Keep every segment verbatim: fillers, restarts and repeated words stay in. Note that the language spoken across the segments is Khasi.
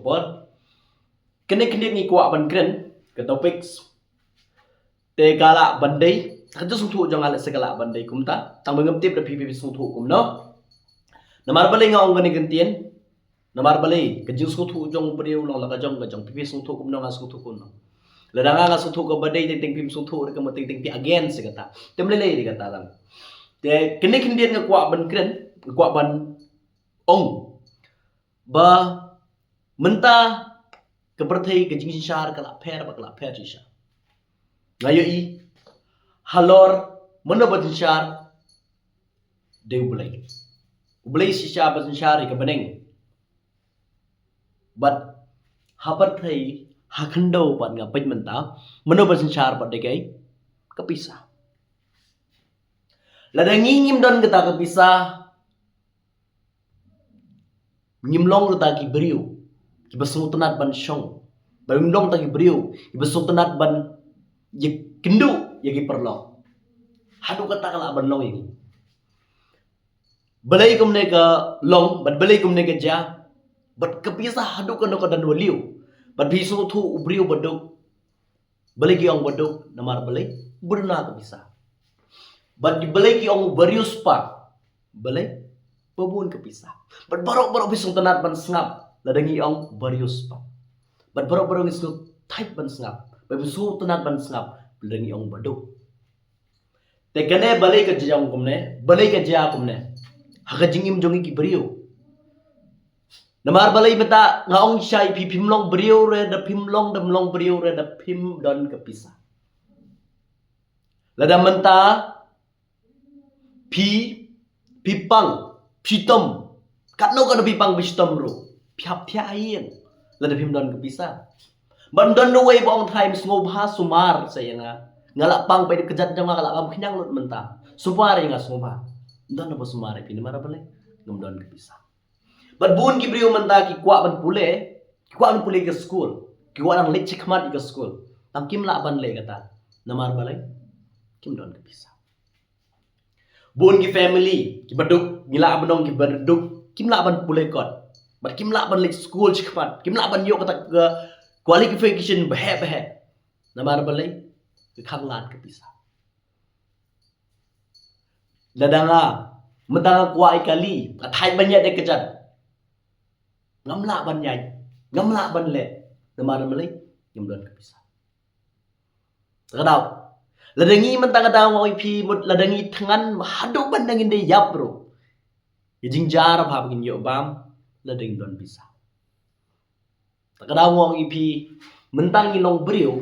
por. Kane khyndiat ngi kwah ban kren ka topic te ka lah ban dei, ka jingsngewthuh jong nga lehse ka lah ban dei kumta. Tang ba ngam tip da phi phi sngewthuh kumno. Namar balei nga ong kane ka ktien? Namar balei ka jingsngewthuh jong u briew long la ka jong ka jong, phi phi sngewthuh kumno, nga sngewthuh kumno. Lada nga nga sngewthuh kaba dei, teng teng phim sngewthuh, ka mut teng teng phi against ïa kata. Te ym lei lei ïa kata lang. Te kane khyndiat nga kwah ban kren, nga kwah ban ong ba mynta ka pyrthei ka jingsynshar ka la pher bad ka la pher shisha. Nga ïohi halor mano ba synshar, dei U Blei. U Blei shisha ba synshar ïa ka bneng. Bad ha pyrthei, ha khyndew pat nga peit mynta, mano ba synshar pat dei kaei? Ka pisa. Lada ngi ngim don kata ka pisa, ngim long kata ki briew kiba sngewtynnat ban shong. Bad ngim long kata ki briew kiba sngewtynnat ban ïakynduh ïa ki paralok. Haduh kata ka lah ban long ïa ngi. Balei kumne ka long, bad balei kumne ka jia? Bad ka pisa haduh kano ka don value? Bad phi sngewthuh u briew baduk, balei ki ong baduk? Namar balei? Ba duna ka pisa. Bad balei ki ong bariewspah? Balei? Ba bun ka pisa. Bad baroh baroh phi sngewtynnat ban sngap lada ngi ong bariewspah. Bad baroh baroh ngi sngewtynnat ban sngap. Bad phi sngewtynnat ban sngap lada ngi ong baduk. Te kane balei ka jia kumne, balei ka jia kumne ha ka jingim jong ngi ki briew? Namar balei mynta nga ong shisha ïa phi, phim long briew re da phim long, da phim long briew re da phim don ka pisa. Lada mynta phi, phi pang, phi shitom, katno katno phi pang phi shitom ruh, phi hap thiah ïing lada phim don ka pisa. Ban don uwei ba ong, Trai, sngewbha sumar sa ïa nga. Nga la pang, peit ka kjat jong nga ka la bam khñiang lut mynta. Sumar ïa nga, sngewbha. Don uba sumar ïa phi namar balei? Ngam don ka pisa. Bad bun ki briew mynta ki kwah ban pule, ki kwah ban pule ka skul, ki kwah ban leit shakhmat ïa ka skul. Tang kim lah ban leh kata. Namar balei? Kim don ka pisa. Bun ki family kiba duk, ngi lah ban ong kiba duk, kim lah ban pule kot. Bad kim lah ban leit skul shakhmat, kim lah ban ïoh kata ka qualification baheh baheh. Namar balei? Ka khang lad ka pisa. Lada nga, mynta nga kwah ïa kali, nga thait ban ïaid da ka kjat, ngam lah ban ïaid, ngam lah ban leh. Namar balei? Ngim don ka pisa. Te ka daw, lada ngi mynta, ka daw nga ong ïa phi, mut lada ngi thngan haduh ban da ngin da ïap ruh, ïa jingjar ba ngin ïoh bam lada ngim don pisa. Te ka daw nga ong ïa phi, mynta ngi long briew,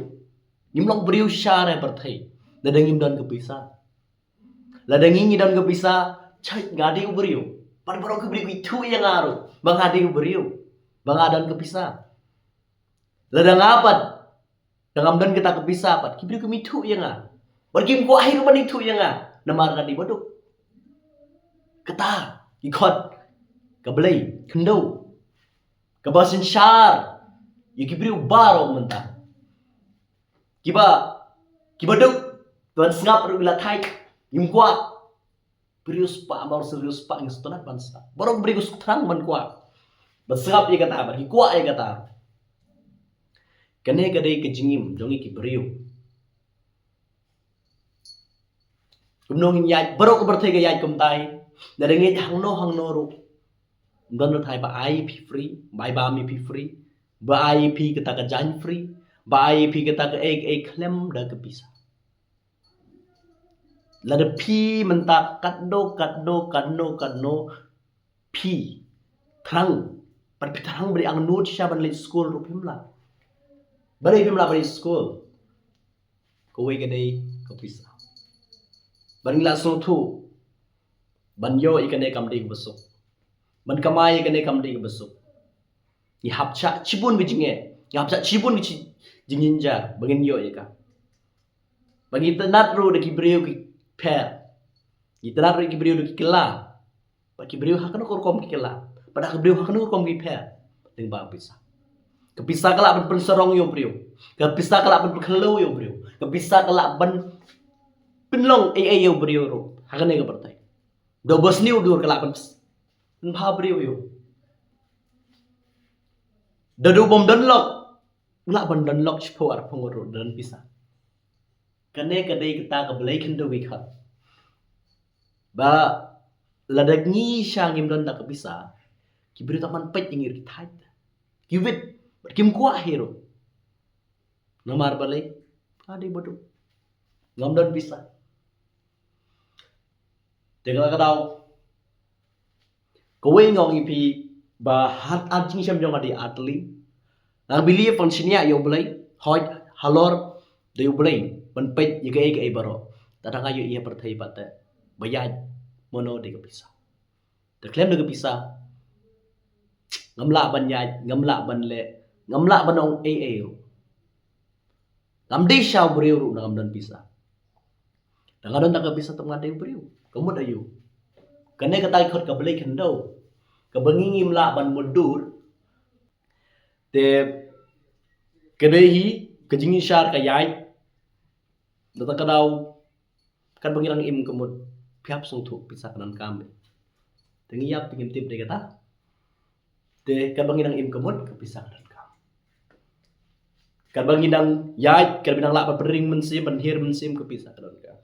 ngim long briew shisha ha pyrthei lada ngim don ka pisa. Lada ngi ngi don ka pisa, chait, nga dei u briew. Bad baroh ki briew ki ithuh ïa nga ruh ba nga dei u briew, ba nga don ka pisa. Lada nga pat, da ngam don kata ka pisa pat, ki briew kim ithuh ïa nga. Bad kim kwah hi ruh ban ithuh ïa nga namar nga dei baduk. Kata ki khot ka blei khyndew kaba synshar ïa ki briew baroh mynta. Kiba, kiba duk, ban sngap ruh ki la thait, kim kwah. Bariewspah, mar shu bariewspah, ngi sngewtynnat ban sngap. Baroh ki briew ki sngewthrang ban kwah, ban sngap ïa kata, ban ki kwah ïa kata. Kane ka dei ka jingim jong ngi ki briew. Kumno ngin ïaid, baroh ka pyrthei ka ïaid kumtai. Lada ngin ïaid hangno hangno ruh, don ruh thai ba ai ïa phi free, ba ai bam ïa phi free, ba ai ïa phi kata ka jaiñ free, ba ai ïa phi kata ka ei ei khlem da ka pisa. Lada phi mynta katno katno katno katno phi thrang, pat phi thrang bri angnud sha ban leit skul ruh phim lah. Balei phim lah ban leit skul? Kawei ka dei ka pisa. Ban ngi la sngewthuh ban ïoh ïa kane kam dei kaba suk. Ban kamai ïa kane kam dei kaba suk. Ngi hap shah shibun ka jingeh, ngi hap shah shibun ka jing, jingjynjar ba ngin ïoh ïa ka. Ba ngi tynnat ruh da ki briew ki pher. Ngi tynnat ruh da ki briew da ki kylla. Ba ki briew ha kano ka rukom ki kylla, ba da ki briew ha kano ka rukom ki pher. Lyngba ka pisa. Ka pisa ka lah ban pynsarong ïa u briew. Ka pisa ka lah ban pynkhyllew ïa u briew. Ka pisa ka lah ban pynlong ei ei ïa u briew ruh ha kane ka pyrthei. Da ba sniew dur ka lah ban pynbha briew ïa u. Da du bym don lok, lah ban don lok shiphew arphew ngut ruh da don pisa. Kane ka dei kata ka blei khyndew wi khat. Ba lada ngi sha ngim don da ka pisa, ki briew tang ban peit ïa ngi ruh ki thait. Ki wit, bad kim kwah hi ruh. Namar balei? Ka dei ba du ngam don pisa. Te kata ka daw, kawei nga ong ïa phi ba ha ar jingshem jong nga dei ar tylli. Nga believe ban shaniah ïa U Blei, hooid halor da U Blei ban peit ïa kaei kaei baroh. Tang nga ïohi ha pyrthei pat te ba ïaid mano dei ka pisa. Te khlem da ka pisa ngam lah ban ïaid, ngam lah ban leh, ngam lah ban ong ei ei ruh. Ngam dei sha u briew ruh, ngam don pisa. Tang nga don da ka pisa tang nga dei u briew. Ka mut aïu? Kane kata ka khot ka blei khyndew, kaba ngi ngim lah ban mutdur. Te ka dei hi ka jingïashar ka ïaid. Kata ka daw, katba ngi dang im ka mut phi hap sngewthuh pisa ka donkam. Te ngi ïap te ngim tip dei kata. Te katba ngi dang im ka mut ka pisa ka donkam. Katba ngi dang ïaid, katba ngi dang lah ban pynring mynsiem, ban hiar mynsiem, ka pisa ka donkam.